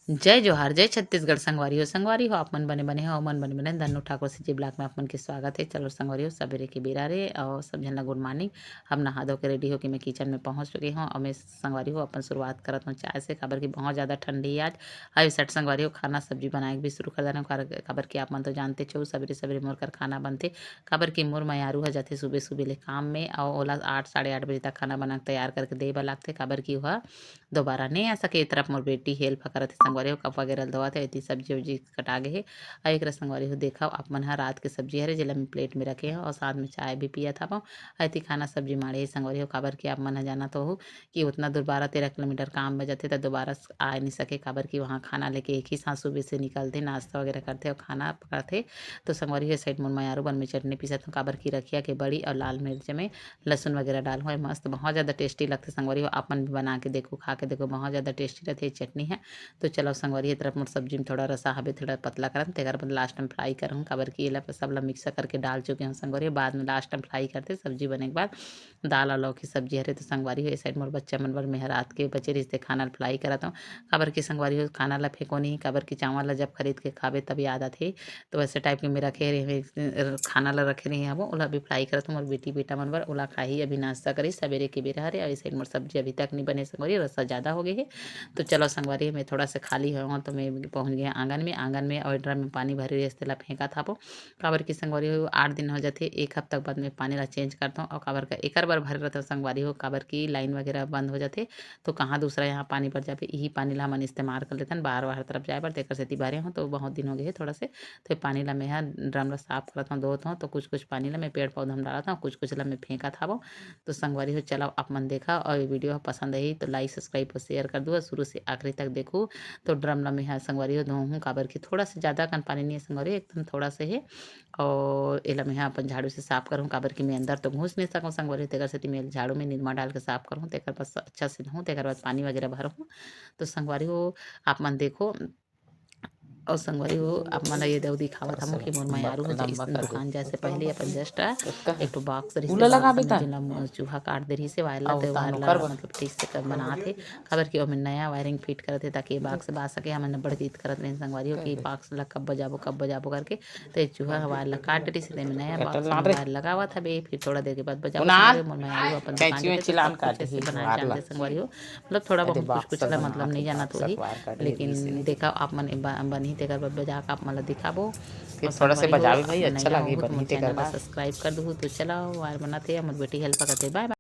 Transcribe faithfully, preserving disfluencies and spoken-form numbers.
जय जोहार, जय छत्तीसगढ़ संगवारी हो। संगवारी हो, आप मन बने बने हो, मन बने बने। धन्नू ठाकुर CG vlog में आप मन के स्वागत है। चलो संगवारी हो, सबेरे के बेरा रे और सब झन ला good morning। अब नहा धो के ready होके मैं kitchen में पहुँच चुके हूँ और मैं संगवारी हो अपन शुरुआत करत हूँ चाय से, काबर कि बहुत ज़्यादा ठंडी है आज। अभी सट संगवारी हो खाना सब्जी बनाए के भी शुरू कर देना, काबर कि आप मन तो जानते छो सबेरे सबेरे मोर कर खाना बनथे, काबर कि मोर मयारू ह जाथे सुबह सुबह ले काम में और ओला आठ साढ़े आठ बजे तक खाना बना के तैयार करके दे बर लागथे, काबर कि ओहा दोबारा नहीं आ सके। ए तरफ मोर बेटी help करत हे संगवारी हो, कप वगैरह ल धोवत हे, एती सब्जी उब्जी कटा गे हे। अउ एकरा संगवारी हो देखव, आप मन ह रात के सब्जी हरे, जेला मैं plate में रखे हव अउ साथ में चाय भी पियत हवं। अउ एती खाना सब्जी माढ़े हे संगवारी हो, काबर कि आप मन ह जानत होहू कि उतना दूर बारह तेरह किलोमीटर काम में जाथे, त दोबारा स-, आ नहीं सके, काबर कि वहाँ खाना लेके एक ही साथ सुबह से निकलथे, नाश्ता वगैरह करथे अउ खाना पकड़थे। तो संगवारी हो, ए side मोर मयारू बर मैं चटनी पीसत हूँ, काबर कि रखिया के बड़ी अउ लाल मिर्च में लहसुन वगैरह डाल हुआ है, मस्त बहुत ज़्यादा tasty लगथे संगवारी हो। आप मन भी बना के देखो, खा के देखो, बहुत ज़्यादा tasty रहथे ये चटनी है। तो चलो संगवारी, ये तरफ मोर सब्जी में थोड़ा रसा हवे, थोड़ा पतला करन, तेकर बाद last में fry करहूँ, काबर कि एला सब ला mix करके डाल चुके हूँ संगवारी हो। बाद में last में fry करथे, सब्जी बने के बाद। दाल और लौकी सब्जी हरे तो संगवारी हो, ए side मोर बच्चा मन बर मैं ह रात के बचे रिहिस ते खाना ल fry करत हूँ, काबर कि संगवारी हो खाना ला फेंको नहीं, काबर कि चावल ला जब खरीद के खाबे तब याद आथे। तो वैसे type के मैं रखे रहे, खाना ला रखे रहे हवं, ओला अभी fry करत हूँ मोर बेटी बेटा मन बर, ओला खाही, अभी नाश्ता करी, सबेरे के बेरा हरे, अउ ए side मोर सब्जी अभी तक नहीं बने संगवारी, रसा ज़्यादा हो गए हे। तो चलो संगवारी, मैं थोड़ा सा खाली होवं तो मैं पहुँच गए आंगन में, आंगन में अउ drum में पानी भरे रहे, तेला फेंकत हवं, काबर कि संगवारी हो आठ दिन हो जाथे, एक हफ्ता के बाद मैं पानी ला change करत हूँ, अउ काबर का एकर बर भरे रहत हूँ संगवारी हो, काबर कि line वगैरह बंद हो जाथे, तो कहाँ दूसरा यहाँ पानी बर जाबे, इही पानी ला हमन इस्तेमाल कर लेथन बाहर वाहर तरफ जाए बर, तेकर सेती भरे हूँ। तो बहुत दिन हो गए हे थोड़ा से, तो ये पानी ला मैं ह drum ला साफ करत हूँ, धोत हूँ, तो कुछ कुछ पानी ला मैं पेड़ पौधा में डालत हूँ, कुछ कुछ ला मैं फेंकत हवं। तो संगवारी हो चलो आप मन देखा, और ये video ह पसंद आही तो like subscribe और share कर दू, और शुरू से आखिरी तक देखू। तो drum ला मैं ह संगवारी हो धोहूँ, काबर कि थोड़ा से ज़्यादा कन पानी नहीं है संगवारी, एकदम थोड़ा से हे। और एला मैं ह अपन झाड़ू से साफ करहूँ, काबर कि मैं अंदर तो घुस नहीं सकूँ संगवारी, तेकर सेती मैं झाड़ू में निरमा डाल के साफ करहूँ, तेकर बाद अच्छा से धोहूँ, तेकर बाद पानी वगैरह भरहूँ। तो संगवारी हो आप मन देखो, और संगवारी हो आप मन ला ये दऊ दिखावत हूँ कि मोर मयारू हो इस दुकान जैसे पहले अपन just एक ठो box रहिस, जेला चूहा काट दे रहिस, वायर ला, तो वायर ला मतलब ठीक से बनात हे, काबर कि ओमे नया wiring fit करत हे, ताकि ये box बाज सके। हमन बड़ जिद करत रहेन संगवारी हो कि box ला कब बजाबो, कब बजाबो करके। तो ये चूहा ह वायर ला काट डरिस, तेमे नया box में वायर लगावत हवे। फिर थोड़ा देर के बाद बजाबो संगवारी हो, मोर मयारू अपन दुकान के, सब कुछ ऐसे बनाए जानथे संगवारी हो, मतलब थोड़ा बहुत कुछ कुछ ला मतलब नहीं जानत होही, लेकिन देखा आप मन बनही तेकर बाद बजा के आप मन ला दिखाबो। फिर थोड़ा से बजाबे भाई, अच्छा लगही, बनही तेकर बाद। Subscribe कर दूहू। तो चला, वायर बनात हे, मोर बेटी help करत हे। Bye bye।